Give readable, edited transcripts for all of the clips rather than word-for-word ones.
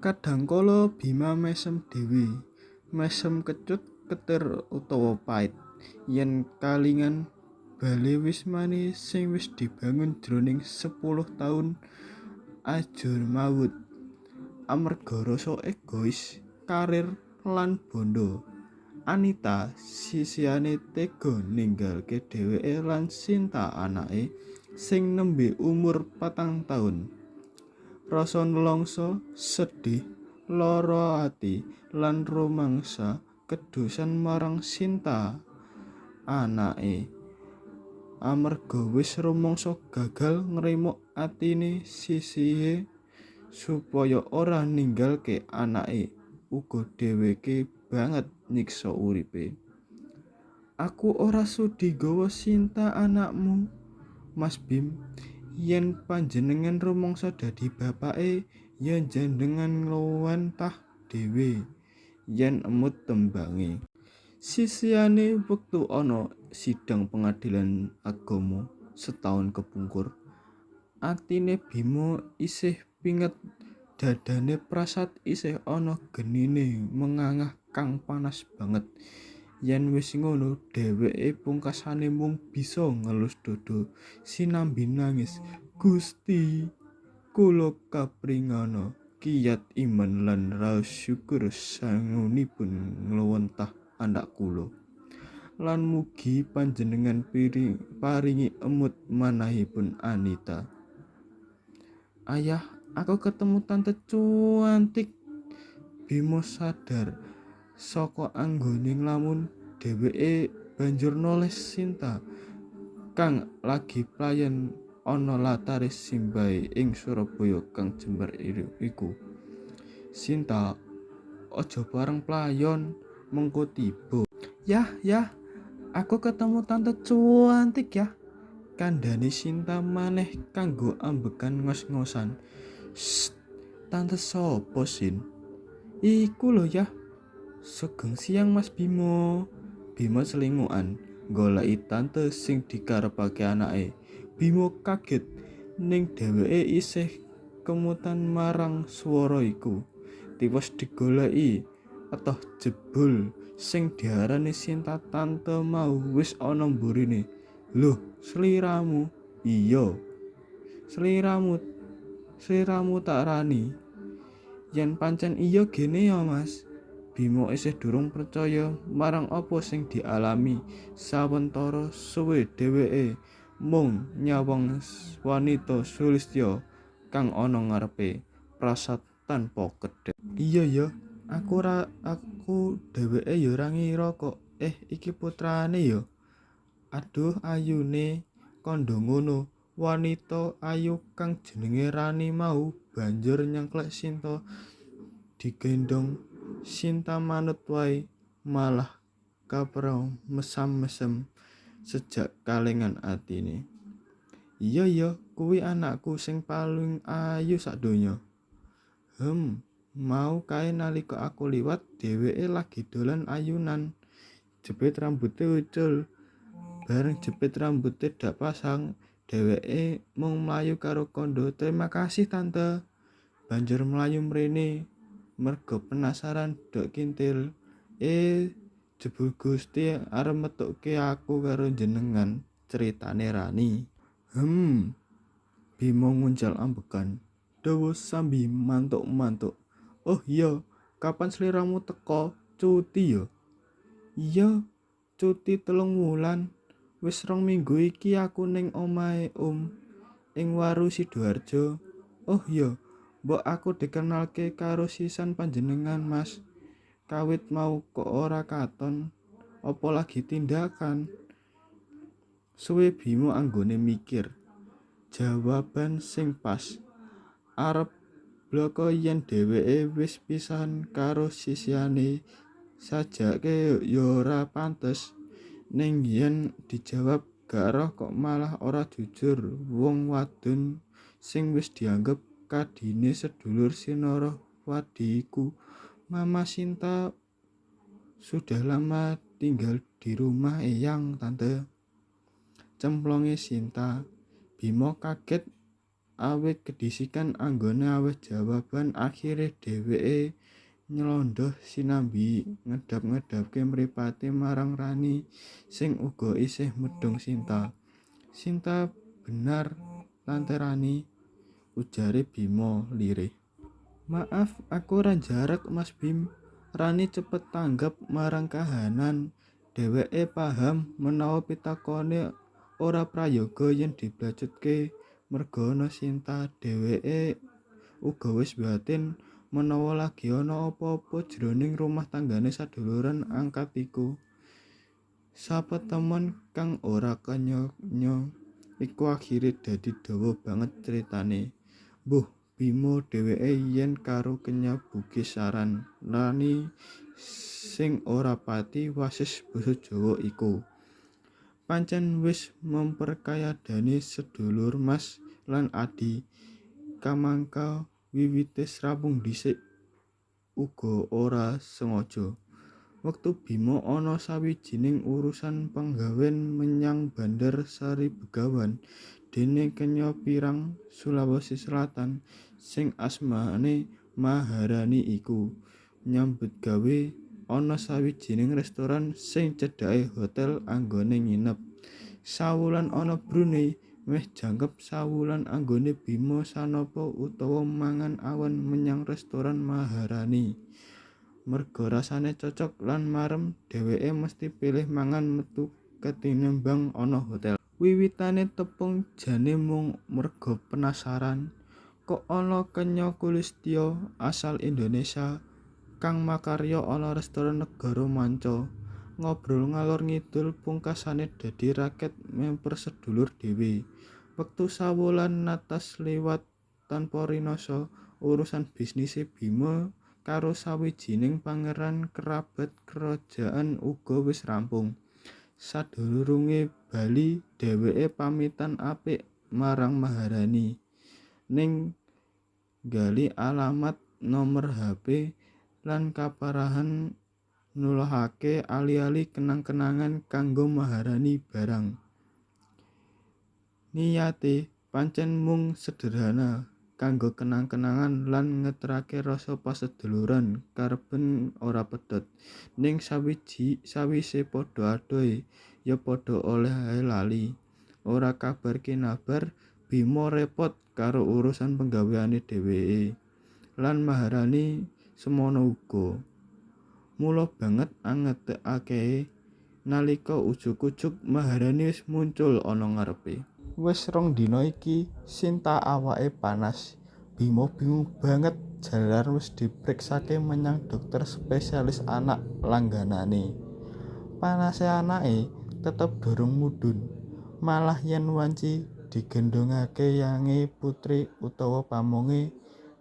Kadhangkala Bima mesem dhewe, mesem kecut ketir utawa pait yen kalingan bale wismane sing wis dibangun jroning 10 taun ajur mawut amarga rasa egois, karir lan bandha. Anita sisihane tega ninggalke dheweke lan Sinta anake sing nembe umur 4 taun. Rasa nelangsa, sedih, lara ati lan rumangsa kedosan marang Sinta anake amarga wis rumangsa gagal nrimuk atine sisihe supaya ora ninggalke anake uga dheweke banget nyiksa uripe. Aku ora sudi nggawa Sinta anakmu, Mas Bim. Yen panjenengan rumangsa dadi bapake, ya jenengan nglewentah dhewe yen emut tembange. Sisihane wektu ana sidang pengadilan agama setaun kepungkur, atine Bima isih pinget, dadane prasat isih ana genine mengangah kang panas banget. Yen wis ngono dheweke pungkasane mung bisa ngelus dada sinambi nangis. Gusti, kula kapringana kiyat iman lan raos syukur sangunipun nglewentah anak kula. Lan mugi panjenengan paringi emut manahipun Anita. Ayah, aku ketemu tante cuantik. Bima sadar saka anggone nglamun, dheweke banjur noleh Sinta kang lagi playon ana latare simbahe ing Surabaya kang jembar iku. Sinta, aja bareng playon, mengko tiba. Yah, yah, aku ketemu tante cuantik ya. Kandhane Sinta maneh kanggo ambekan ngos-ngosan. Sst, tante sapa, Sin? Iku lho yah. Sugeng siang Mas Bimo. Bimo celingukan goleki tante sing dikarepake anake. Bimo kaget ning dheweke isih kemutan marang swara iku. Tiwas digoleki, etoh jebul sing diarani Sinta tante mau wis ana mburine. Loh, sliramu? Iya. Sliramu, sliramu tak Rani. Yen pancen iya gene ya, Mas. Bima isih durung percaya marang apa sing dialami sawentara suwe dheweke mung nyawang wanita sulistya kang ana ngarepe prasat tanpa kedhep. Iya ya, aku dheweke ya ora ngira kok iki putrane ya. Aduh ayune kandha ngono, wanita ayu kang jenenge Rani mau banjur nyengklek Sinta digendhong. Sinta manut wae malah kaperang mesam-mesem sejak kalengan atine. Iya ya, kuwi anakku sing paling ayu sak donya. Mau kae nalika aku liwat dheweke lagi dolan ayunan. Jepit rambute ucul. Bareng jepit rambute dak pasang, dheweke mung mlayu karo kandha, "Terima kasih tante." Banjur mlayu mrene. Merga penasaran dok kintil. Jebul Gusti arep metukke aku karo jenengan, critane Rani. Bima nguncal ambekan. Dawa sambi mantuk-mantuk. Oh iya, kapan sliramu teka? Cuti ya? Iya, cuti 3 wulan. Wis 2 minggu iki aku ning omahe Om ing Waru Sidoarjo. Oh iya, mbok aku dikenalke karo sisan panjenengan, Mas. Kawit mau kok ora katon, apa lagi tindakan? Suwe Bima anggone mikir jawaban sing pas. Arep blaka yen dheweke wis pisahan karo sisihane sajake ya ora pantes. Ning yen dijawab gak roh kok malah ora jujur wong wadon sing wis dianggep kadine sedulur sinarah wadi iku. Mama Sinta sudah lama tinggal di rumah eyang, tante. Cemplonge Sinta. Bima kaget Awit kedhisikan anggone aweh jawaban akhire dheweke nyelondoh sinambi ngedap-ngedapke mripate marang Rani sing uga isih medhung Sinta. Sinta benar Tante Rani, ujare Bima lirih. Maaf aku ora njarek Mas Bim. Rani cepet tanggap marang kahanan. Dheweke paham menawa pitakone ora prayoga yen diblacutke merga ana Sinta. Dheweke uga wis batin menawa lagi ana apa-apa jroning rumah tanggane saduluran angkat iku. Sapetemon kang ora kenya iku akhire dadi dawa banget critane. Mbuh Bima dheweke yen karo Kenya Bugis saran Rani sing ora pati wasis basa Jawa iku. Pancen wis memperkayadani sedulur mas lan adi kamangka wiwite srampung dhisik uga ora sengaja. Wektu Bima ana sawijining urusan penggawen menyang Bandar Sari Begawan dene Kenya Pirang, Sulawesi Selatan sing asmane Maharani iku nyambut gawe ana sawijining restoran sing cedhake hotel anggone nginep. Sawulan ana Brunei meh jangkep sawulan anggone Bima sanapa utawa mangan awan menyang restoran Maharani. Merga rasane cocok lan marem, dheweke mesti pilih mangan metu ketinimbang ana hotel. Wiwitane tepung jane mung merga penasaran, kok ana Kenya Kulistya asal Indonesia kang makarya ana restoran negara manca. Ngobrol ngalor ngidul pungkasane dadi raket memper sedulur dhewe. Wektu sawulan natas liwat tanpa rinasa, urusan bisnise Bima karo sawijining pangeran kerabat kerajaan uga wis rampung. Sadurunge bali dheweke pamitan apik marang Maharani ning nggali alamat nomer HP lan kaparahan nulohake ali-ali kenang-kenangan kanggo Maharani barang. Niyate pancen mung sederhana kanggo kenang-kenangan lan ngeterake rasa paseduluran karben ora pedhot. Ning sawise padha adohe ya padha oleh lali. Ora kabar kinabar Bima repot karo urusan penggaweane dheweke lan Maharani semono uga. Mula banget angete akehe nalika ujug-ujug Maharani wis muncul ana ngarepe. Wis rong dina iki Sinta awake panas. Bima bingung banget jalaran wis dipriksake menyang dokter spesialis anak langganane. Panase anake tetep durung mudhun. Malah yen wanci digendhongake yange putri utawa pamonge,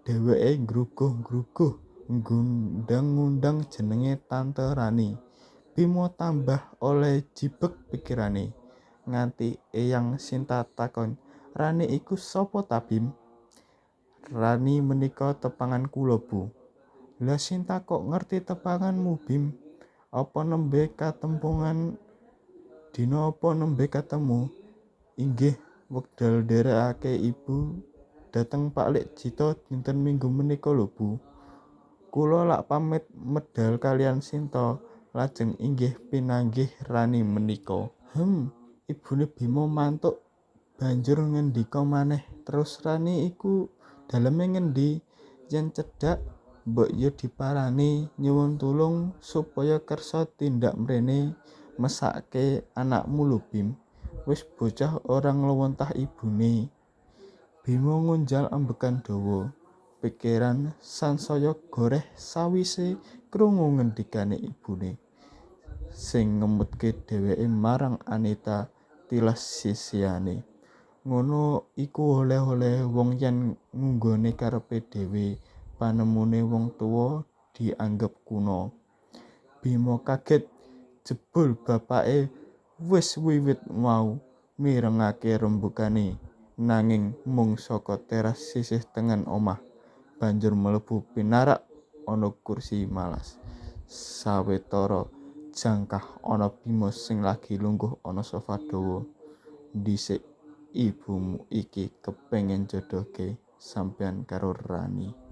dheweke ngruguh-ngruguh ngundang-ngundang jenenge Tante Rani. Bima tambah oleh jibeg pikirane. Nganti eyang Sinta takon, "Rani iku sapa ta, Bim?" "Rani menika tepangan kula, Bu." "Lah Sinta kok ngerti tepanganmu, Bim? Apa nembe katempungan dina apa nembe ketemu?" "Inggih, wekdal nderekake ibu dhateng Pak Lik Jito dinten Minggu menika lho, Bu. Kula lak pamit medal kaliyan Sinta lajeng inggih pinanggih Rani menika." Ibune Bima mantuk banjur ngendika maneh, "Terus Rani iku daleme ngendi? Yen cedhak mbok yo diparani nyuwun tulung supaya kersa tindak mrene mesake anakmu lho, Bim. Wis bocah ora ngluwentah ibune." Bima ngunjal ambekan dawa. Pikiran sansaya goreh sawise krungu ngendikane ibune sing ngemutke dheweke marang Anita tilas sisihane. Ngono iku oleh-oleh wong yen ngunggone karepe dhewe, panemune wong tuwa dianggep kuno. Bima kaget jebul bapake wis wiwit mau mirengake rembugane, nanging mung saka teras sisih tengen omah. Banjur mlebu pinarak ana kursi malas. Sawetara jangkah ana Bima sing lagi lungguh ana sofa dawa. Dhisik Ibumu iki kepengen jodohke sampean karo Rani.